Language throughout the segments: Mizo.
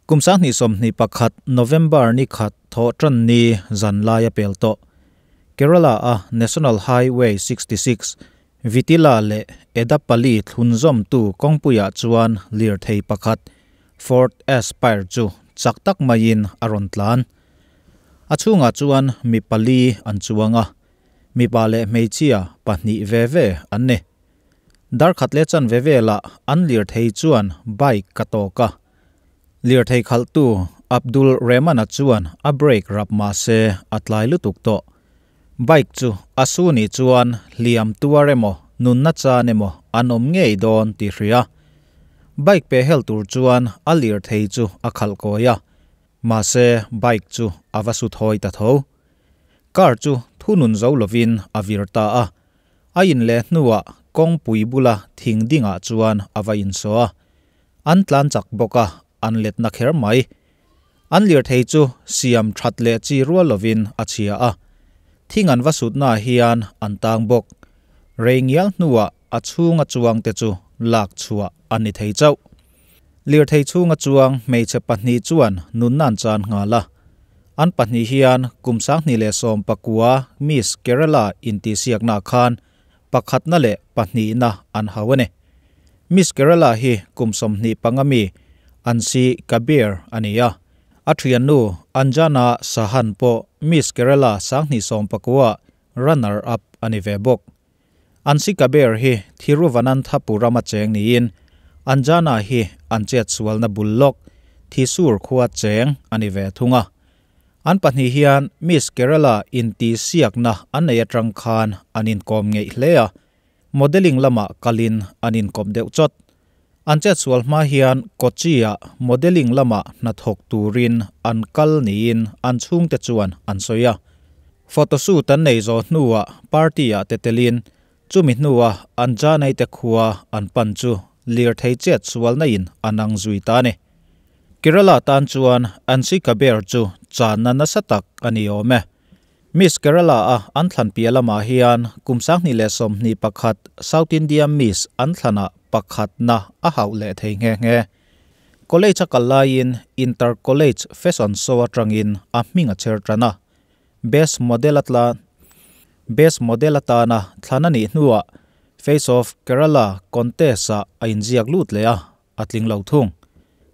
Kum 2021 November ni khat Thawhtanni zan laia pel tawh Kerala a National Highway 66 Vitila leh Edappally thlunzawmtu kawngpuiah chuan lirthei pakhat Ford Aspire chu chak tak maiin a rawn tlan. A chhungah chuan mi pali an chuang a, mipa leh hmeichhia pahnih ve ve an ni. Darkhat leh chanve velah an lirthei chuan bike ka tawk a. Lirthei khalhtu Abdul Rehman-a chuan a brake rap mah se a tlai lutuk tawh. Bike chu a su nih chuan hliam tuar emaw nunna chan emaw an awm ngei dawn tih hria. Bike pe hel tur chuan a lirthei chu a khalh kawi a, mahse bike chu a va su thawi ta tho. Car chu thunun zo lovin a vir ta a, a inleh hnuah kawngpui bula thing dingah chuan a va insawh a. An tlan chak bawk a, an let na kher mai. An lirthei chu siam that leh chi rual lovin a chhia a, thing an va sutnaah hian an tang bawk. Rei ngial hnuah a chhunga chuangte chu lak chhuah a ni thei chauh. Lirthei chhunga chuang hmeichhe pahnih chuan nunna an chan nghal a. An pahnih hian kum 2019 Miss Kerala intihsiaknaah khan pakhatna leh pahnihna an hau a ni. Miss Kerala hi kum 25 mi Ansi Kabir a ni a, a thiannu Anjana Sahan pawh Miss Kerala 2019 runner up a ni ve bawk. Ansi Kabir hi Thiruvananthapuram a cheng niin Anjana hi an chetsualna bul lawk Thrissur khua cheng a ni ve thung a. An pahnih hian Miss Kerala intihsiakna an nei atang khan an inkawm ngeih hle a. Modelling lamah kalin an inkawp deuh chawt. An chetsual hma hian Kochi-ah modelling lamah hnathawk turin an kal niin an chhungte chuan an sawi a. Photoshoot an nei zawh hnuah party-ah te telin chumi hnua an Janai te khua an pan chu lirthei chetsualna in an ang zui ta a ni. Kerala tan chuan Ansi Kaber chu channa nasa tak a ni awm e. Miss Kerala a an thlan piah lamah hian kum 2021 South India Miss an thlanah pakhatna a hauh leh thei nghe nghe. College a kal laiin Inter College Fashion Show atangin a hming a chher tan a. Best Model atla Best Model atana thlan a nih hnuah Face of Kerala contest ah a inziak lut leh a, a tling lo thung.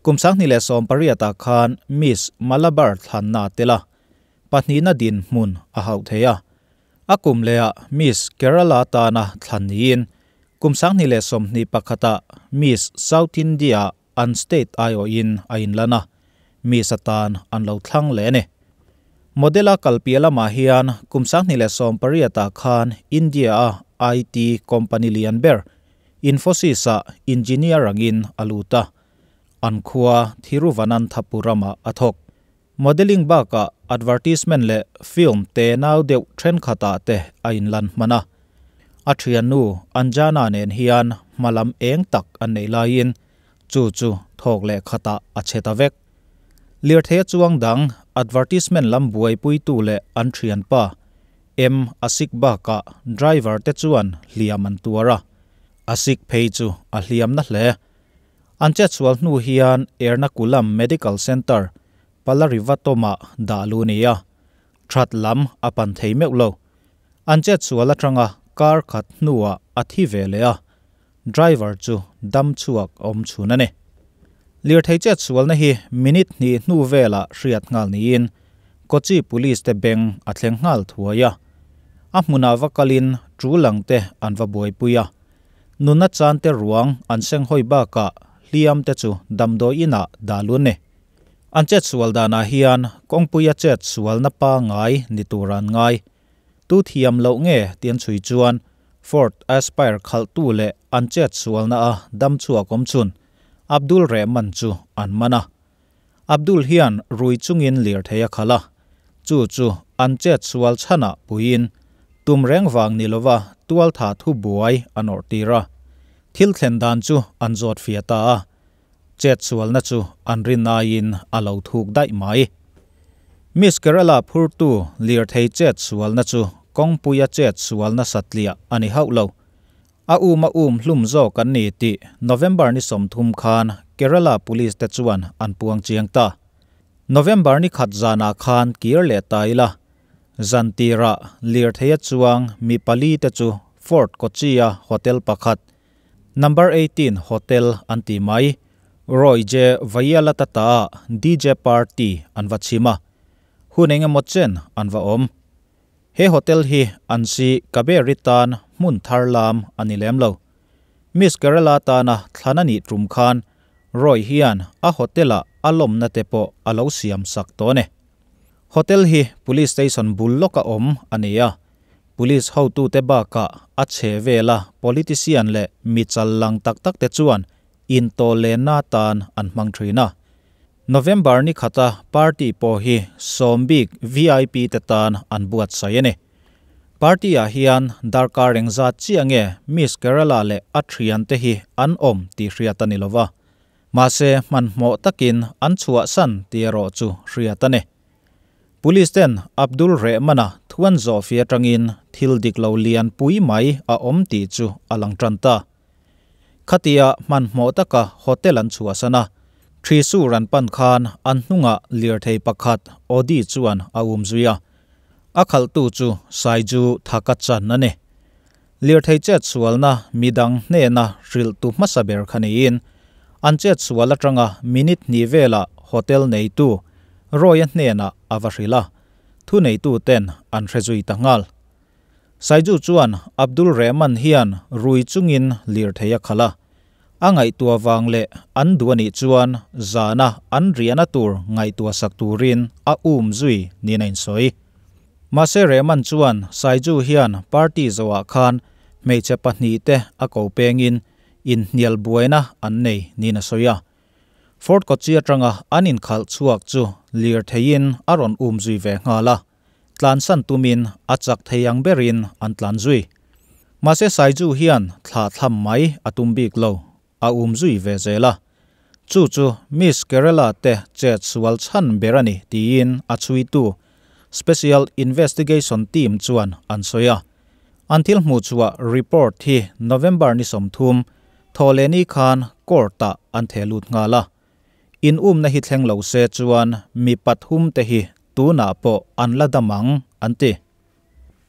Kum 2018 ah khan Miss Malabar thlanna a tel a, pahnihna dinhmun a hauh thei a. A kum lehah Miss Kerala tana thlan niin kum 2021 ah Miss South India an state aiawhin a inlan a, Miss atan an lo thlang leh a ni. Model a kal piah lamah hian kum 2018 ah khan India a IT company lian ber Infosys ah engineer angin a lut a, an khua Thiruvananthapuram ah a thawk. Modelling bakah advertisement leh film te nau deuh thenkhatah te a inlan hman a. A thiannu Anjana nen hian hmalam eng tak an neih laiin chu chu thawk leh khatah a che ta vek. Lirthei a chuang dang advertisement lam buaipuitu leh an thianpa M Asik bakah driver te chuan hliam an tuar a, Asik phei chu a hliam na hle. An chetsual hnu hian Ernakulam Medical Centre, Palarivatoma dah lu ni a, that lam a pan thei meuh lo. An chetsual atanga kar khat hnuah a thi ve leh a, driver chu dam chhuak awm chhun a ni. Lirthei chetsualna hi minute hnih hnu velah hriat nghal niin Kochi Police te beng a thleng nghal thuai a, a hmunah va kalin tul ang te an va buaipui a. Nunna chan te ruang an seng hawi bakah hliam te chu damdawi inah dah lun ni. An chetsual danah hian kawngpuia chetsualna pangai ni tur an ngai. Tu thiam loh nge tih an chhui chuan Ford Aspire khalhtu leh an chetsualna a dam chhuak awm chhun Abdul Rehman chu an man a. Abdul hian rui chungin lirthei a khalh a, chu chu an chetsual chhanah puiin tum reng vang ni lova tualtha thu buai an awrh tir a. Thil thlen dan chu an zawt fia ta a, chetsualna chu an rin aiin a lo thuk daih mai. Miss Kerala phurtu lirthei chetsualna chu kawngpuia chetsualna satliah a ni hauh lo. A um a um hlum zawk an ni tih November ni 30 khan Kerala Police te chuan an puang chiang ta. November ni khat zanah khan kir leh ta ila, zan tirah lirtheia chuang mi pali te chu Fort Kochi-a hotel pakhat, Number 18 Hotel an ti mai, Roy J Vaialata ta-ah DJ party an va chhim a, hun engemaw chen an va awm. He hotel hi an si Kaberi tan hmun thar lam a ni lem lo. Miss Kerala tana thlan a nih tum khan Roy hian a hotel-ah a lawmna te pawh a lo siam sak tawh a ni. Hotel hi Police Station bul lawka awm a ni a, Police hotute bakah a chhe vela politician leh mi chal lang tak tak te chuan intawhlenna atan an hmang thin a. November ni khata party pawh hi sawm bik vip te tan an buatsaih a ni. Party ah hian darkar engzat chiah nge Miss Kerala leh a thian te hi an awm tih hriat a ni lova. Mahse hmanhmawh takin an chhuahsan tih erawh chu hriat a ni. Police ten Abdul Rehman-a thuan zawhfi atangin thil dik lo lian pui mai a awm tih chu a lang tan ta. Khatia hmanhmawh taka hotel an chhuahsan a, Thrissur an pan khan an hnungah lirthei pakhat Audi chuan a um zui a, a khalhtu chu Saiju Thakachan a ni. Lirthei chetsualna midang hnena hrilhtu hmasa ber kha niin, an chetsual atanga minute hnih velah hotel neitu Roy-a hnenah a va hrilh a, thuneituten an hre zui ta nghal. Saiju chuan Abdul Rehman hian rui chungin lirthei a khalh a, a ngaihtuah vang leh an duh a nih chuan zana an riahna tur ngaihtuah sak turin a um zui niin a insawi. Mahse Rehman chuan Saiju hian party zoah khan hmeichhe pahnihte a ko pengin inhnial buaina an nei niin a sawi a. Fort Kochi atanga an inkhalh chhuak chu lirtheiin a rawn um zui ve nghal a. Tlansan tumin a chak thei ang berin an tlan zui. Mahse Saiju hian thlah thlam mai a tum bik lo, a um zui ve zel a. Chu chu Miss Kerala te chet sual chhan ber a ni tiin a chhuitu Special Investigation Team chuan an sawi a. An thil hmuh chhuah report hi November ni 30, Thawhlehni khan court-ah an theh lut nghal a. In umna hi thleng lo se chuan mi pathum te hi tunah pawh an la dam ang, an ti.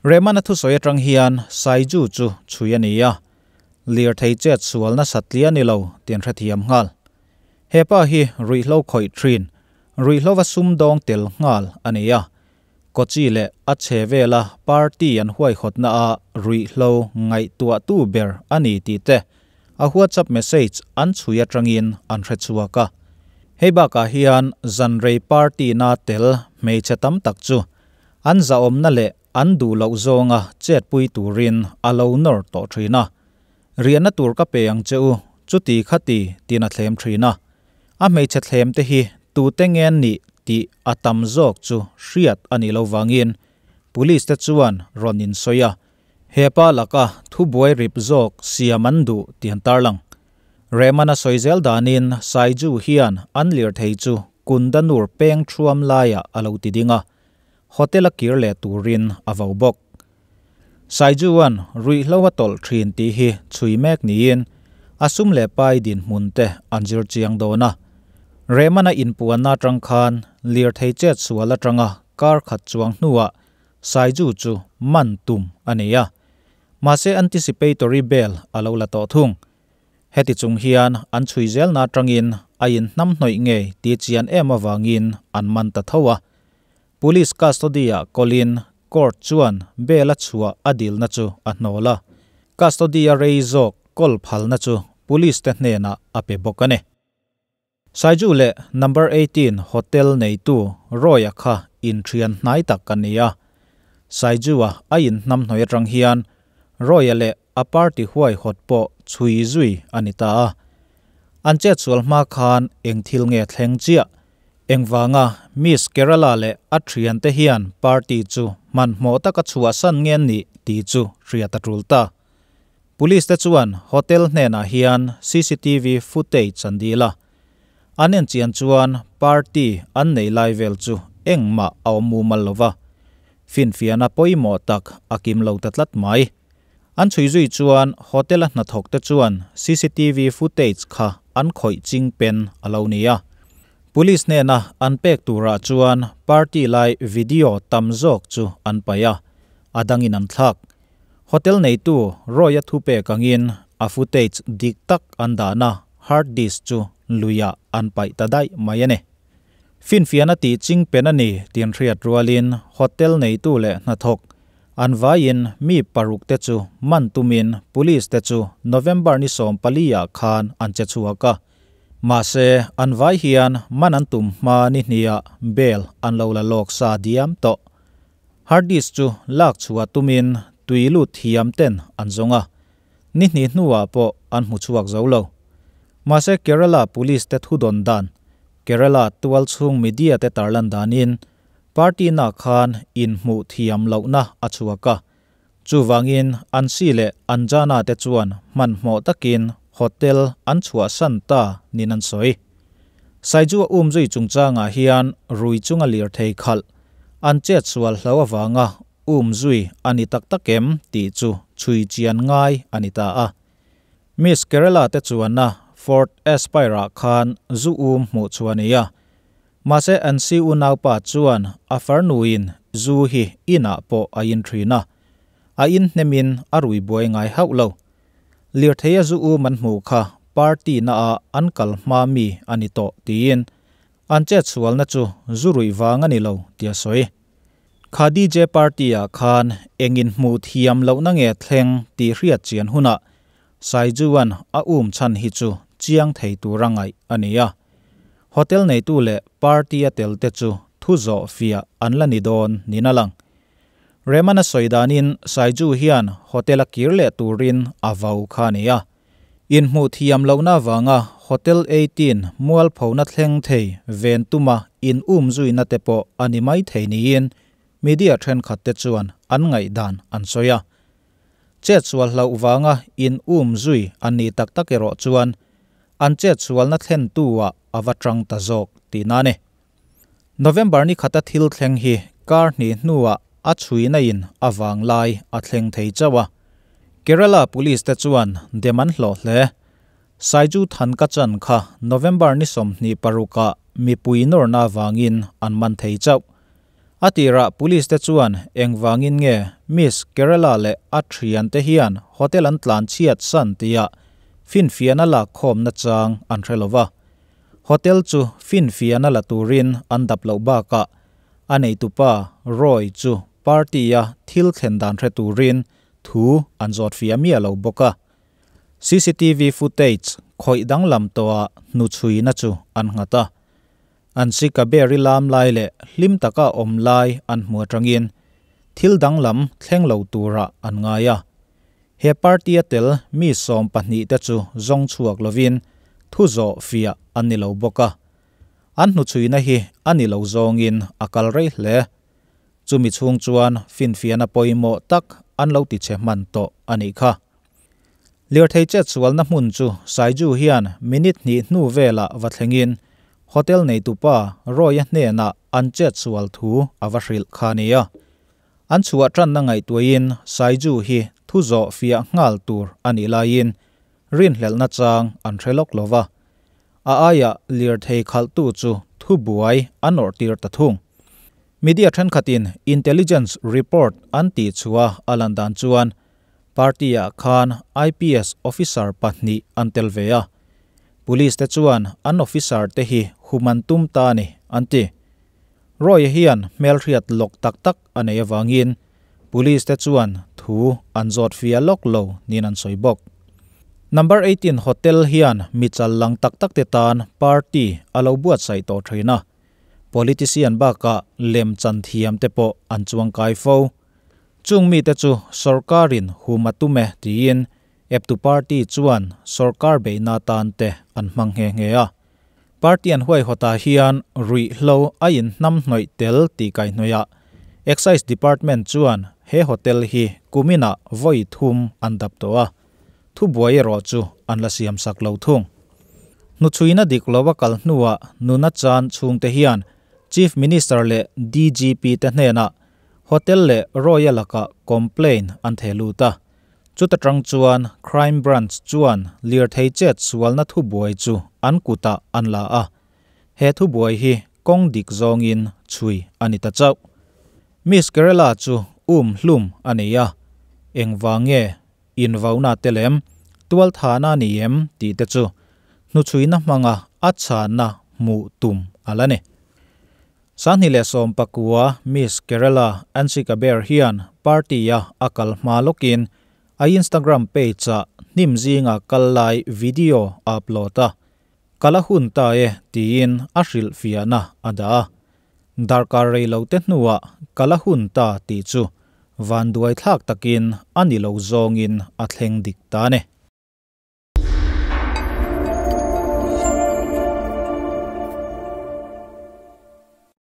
Rehmana thusawi atang hian Saiju chu chhui a ni a, lirthei chet sual nasa tlia ni lo tih an hrethiam nghal. He pa hi ruihhlo khawih thin, ruihhlova sumdawng tel nghal a ni a, Kochi leh a chhe vela party an huaihawtna a ruihhlo ngaihtuahtu ber a ni tih te a WhatsApp message an chhui atangin an hre chhuak a. Hei bakah hian zanrei party na tel hmeichhe tam tak chu an zahawmna leh an duh loh zawnga chetpui turin a lo nawr tawh thin a. Riahna tur ka pe ang che u, chuti khati tiin a thlem thin a. A hmeichhe thlem te hi tute nge an nih tih a tam zawk chu hriat a nih loh vangin Police te chuan rawn insawi a, hepa laka thubuai rip zawk siam an duh tih an tarlang. Rehman a sawi zel danin Saiju hian an lirthei chu Kundanur peng thuam laiah a lo ti ding a, hotel a kir leh turin a vo bawk. Saijuan ruihhlo a tawlh thin tih hi chhui mek niin a sum leh pai dinhmun te an zir chiang dawn a. Rehmana inpuanna atang khan lirthei chet sual atanga kar khat chuang hnuah Saiju chu man tum a ni a. Mahse anticipatory bail a lo la tawh thung. Heti chung hian an chhui zelna atangin a inhnamhnawih ngei tih chian em avangin an man ta tho a. Police custody-ah kawlin court chuan bail a chhuah a dilna chu a hnawl a, custody-a rei zawk kawl phalna chu police te hnenah a pe bawk a ni. Saiju leh Number 18 Hotel neitu Roy-a kha inthian hnai tak a ni a, Saiju-a a inhnamhnawih atang hian Roy-a leh a party huaihawt pawh chhui zui a ni ta a. An chetsual hma khan eng thil nge thleng chiah? Engvanga Miss Kerala leh a thiante hian party chu hmanhmawh taka chhuahsan nge an nih tih chu hriat a tul ta. Police te chuan hotel hnenah hian cctv footage an dil a. An enchian chuan party an nei lai vel chu engmah a awm mumal lova, finfiahna pawimawh tak a kim lo ta tlat mai. An chhui zui chuan hotel a hnathawk te chuan cctv footage kha an khawih ching pen a lo ni a. Police hnena an pek turah chuan party lai video tam zawk chu an paih a, a dangin an thlak. Hotel neitu Roy-a thupek angin a footage dik tak an dahna hard disk chu luiah an paih ta daih mai a ni. Finfiahna tih ching pen a ni tih hriat rualin hotel neitu leh hnathawk an vaiin mi paruk te chu man tumin police te chu November ni 14 ah khan an che chhuak a. Mahse an vai hian man an tum hma ni hniah bail an lo la lawk sa diam tawh. Hard disk chu lak chhuah tumin tui lut thiam ten an zawng a, ni hnih hnuah pawh an hmu chhuak zo lo. Mahse Kerala Police te thudawn dan, Kerala tualchhung media te tarlan danin party na khan inhmuh thiam lohna a chhuak a, chuvangin Ansi leh Anjana te chuan hmanhmawh takin hotel an chhuahsan ta niin an sawi. Saiju a umzui chungchangah hian rui chunga lirthei khalh an chetsual hlo avanga umzui a ni tak tak em tih chu chhui chian ngai a ni ta a. Miss Kerala te chuanna Ford Aspire-ah khan zu um hmuh chu a ni a. Mahse an si unaupa chuan a farnuin zu hi inah pawh a in thin a, a in hnemin a rui buai ngai hauh lo. Lirtheia zu um an hmuh kha party naah an kal hma mi a ni tawh tiin an chetsualna chu zu ruih vang a ni lo tia sawi. Kha DJ party-ah khan engin hmuh thiam lohna nge thleng tih hriat chian hunah Saijuan a um chhan hi chu chiang thei tura ngaih a ni a. Hotel neitu leh party-a telte chu thu zawh fiah an la ni dawn niin a lang. Remana sawi danin Saiju hian hotel-a kir leh turin a vau kha a ni a. Inhmuh thiam lohna avanga Hotel 18 mualphona thleng thei ven tuma in um zuina te pawh a ni mai thei niin media thenkhat te chuan an ngaihdan an sawi a. Chetsual hlauh vanga in um zui an nih tak tak erawh chuan an chetsualna thlentu ah a va tang ta zawk tihna a ni. November ni khata thil thleng hi kar hnih hnuah a chhuina in a vanglai a thleng thei chauh a. Kerala Police te chuan dem an hlawh hle. Saiju than ka chan kha November ni 26 ah mipui nawrna avangin an man thei chauh. A tirah Police te chuan engvangin nge Miss Kerala leh a thian te hian hotel an tlan chhiat san tia finfiahna lakkhawmna chang an hre lova. Hotel chu finfiahna la turin an dap loh bakah a neitupa Roy chu party-a thil thlen dan hre turin thu an zawt fiah miah lo bawk a. Cctv footage khawih danglam tawhah hnuchhuina chu an nghat a. An sika ber i lam lai leh hlim taka awm lai an hmu atangin thil danglam thleng lo turah an ngai a. He party-a tel mi 12 te chu zawng chhuak lovin thu zawh fiah an ni lo bawk a. An hnuchhuina hi a ni lo zawngin a kal rei hle. Chumi chhung chuan finfiahna pawimawh tak an lo tichhe hman tawh a nih kha. Lirthei chetsualna hmun chu Saiju hian minute hnih hnu velah va thlengin hotel neitupa Roy-a hnenah an chetsual thu a va hrilh kha a ni a. An chhuah tanna ngaihtuahin Saiju hi thu zawh fiah nghal tur a nih laiin rinhlelhna chang an hre lawk lo va. A aiah lirthei khalhtu chu thu buai an awrhtir ta thung. Media thenkhatin intelligence report an tih chhuah a lan dan chuan party-ah khan IPS officer pahnih an tel ve a. Police te chuan an officer te hi human tum ta a ni an ti. Roy hian hmelhriat lawk tak tak a nei avangin police te chuan thu an zawt fia lawk lo niin an sawi bawk. Number 18 hotel hian mi chal lang tak tak te tan party a lo buatsaih tawh thin a. Politician bakah lem chan thiam te pawh an chuang kai fo. Chung mite chu sorkarin hum a tum e tiin eptu party chuan sorkar beihna tan te an hmang nghe nghe a. Party an huaihawtah hian ruihhlo a inhnam hnawih tel tih kaihhnawihah Excise Department chuan he hotel hi kuminah vawi thum an dap tawh a, thubuai erawh chu an la siamsak lo thung. Hnuchhuina dik lova kal hnuah nuna chan chhungte hian Chief Minister leh DGP te hnenah hotel leh Roy-a lakah complaint an theh lut a. Chuta tang chuan Crime Branch chuan lirthei chet sualna thubuai chu an kutah an la a, he thubuai hi kawng dik zawngin chhui a ni ta chauh. Miss Kerala chu um hlum a ni a, engvang nge invauna te lem, tualthahna a ni em tih te chu hnuchhuina hmanga a chhanna hmuh tum a la ni. 2019 Miss Kerala Ansika Bear hian party-a a kal hma lawkin a Instagram page-ah hnim zinga kal lai video a upload a, Kal a hun ta e tiin a hrilhfiahna a dah a. Darkar rei lo te hnuah kal a hun ta tih chu vanduai thlak takin a ni lo zawngin a thleng dik ta a ni.